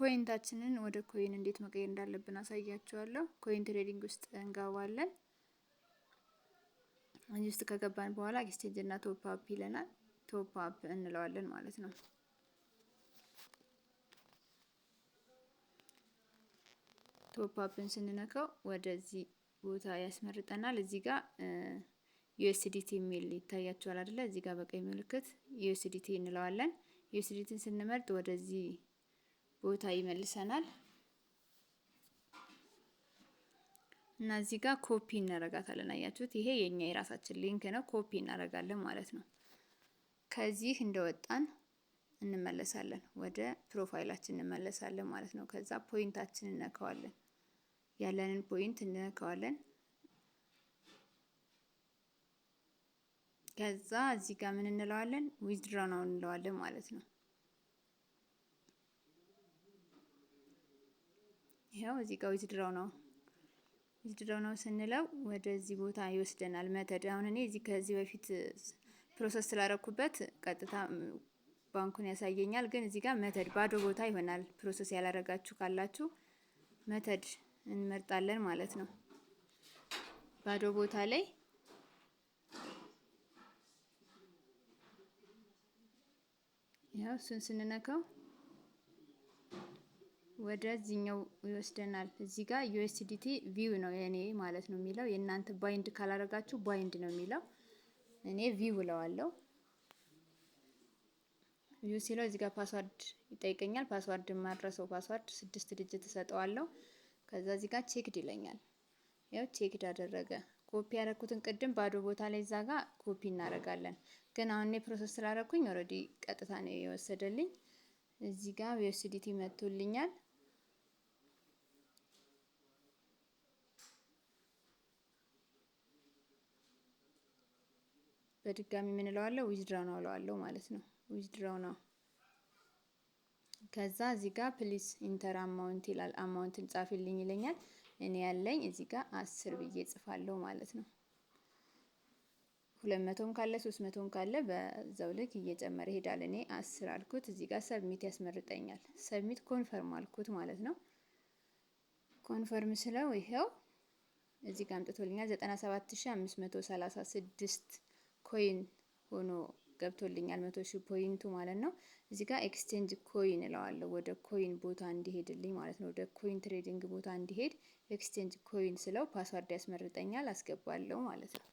Point ኣችንን ወደ coin እንዴት መቀየር እንዳለብን አሳያችኋለሁ። Coin trading ውስጥ እንገባለን። እዚህ ውስጥ ከገባን በኋላ exchange እና top up ይለናል። Top up እንለዋለን ማለት ነው። Top up ን ስንነካው ወደዚህ ቦታ ያስመርጠናል። እዚህ ጋር USDT የሚል ይታያችኋል አይደለ? እዚህ ጋር በቀይ ምልክት USDT እንለዋለን። USDT ን ስንመርጥ ወደዚህ ቦታ ይመልሰናል። እና እዚህ ጋር ኮፒ እናረጋታለን። አያችሁት? ይሄ የኛ የራሳችን link ነው። ኮፒ እናረጋለን ማለት ነው። ከዚህ እንደወጣን እንመለሳለን፣ ወደ profile ኣችን እንመለሳለን ማለት ነው። ከዛ point ኣችን እንነካዋለን፣ ያለንን point እንነካዋለን። ከዛ እዚህ ጋር ምን እንለዋለን? Withdraw now እንለዋለን ማለት ነው። ይኸው እዚህ ጋር withdraw now፣ withdraw now ስንለው ወደዚህ ቦታ ይወስደናል። Method አሁን እኔ እዚህ ከዚህ በፊት process ስላረኩበት ቀጥታ ባንኩን ያሳየኛል። ግን እዚህ ጋር method ባዶ ቦታ ይሆናል። Process ያላረጋችሁ ካላችሁ method እንመርጣለን ማለት ነው። ባዶ ቦታ ላይ ያው እሱን ስንነካው ወደዚህኛው ይወስደናል። እዚህ ጋር USDT view ነው የኔ ማለት ነው የሚለው። የእናንተ bind ካላረጋችሁ bind ነው የሚለው። እኔ view እለዋለሁ። View ሲለው እዚህ ጋር password ይጠይቀኛል። Password የማልረሳው password ስድስት digit እሰጠዋለሁ። ከዛ እዚህ ጋር checked ይለኛል። ያው checked አደረገ። ኮፒ ያደረኩትን ቅድም ባዶ ቦታ ላይ እዛ ጋር ኮፒ እናደርጋለን። ግን አሁን እኔ process ስላደረኩኝ already ቀጥታ ነው የወሰደልኝ። እዚህ ጋር USDT መጥቶልኛል። በድጋሚ ምን እለዋለሁ? Withdraw now እለዋለሁ ማለት ነው። Withdraw now። ከዛ እዚህ ጋር please enter amount ይላል። አማውንትን ጻፊልኝ ይለኛል። እኔ ያለኝ እዚህ ጋር 10 ብዬ ጽፋለሁ ማለት ነው። 200ም ካለ 300ም ካለ በዛው ልክ እየጨመረ ይሄዳል። እኔ 10 አልኩት። እዚህ ጋር submit ያስመርጠኛል። Submit confirm አልኩት ማለት ነው። Confirm ስለው ይኸው እዚህ ጋር አምጥቶልኛል። 97,536 coin ሆኖ ገብቶልኛል። 100,000 point ኡ ማለት ነው። እዚህ ጋር exchange coin እለዋለሁ ወደ coin ቦታ እንዲሄድልኝ ማለት ነው። ወደ coin trading ቦታ እንዲሄድ exchange coin ስለው password ያስመርጠኛል፣ አስገባለሁ ማለት ነው።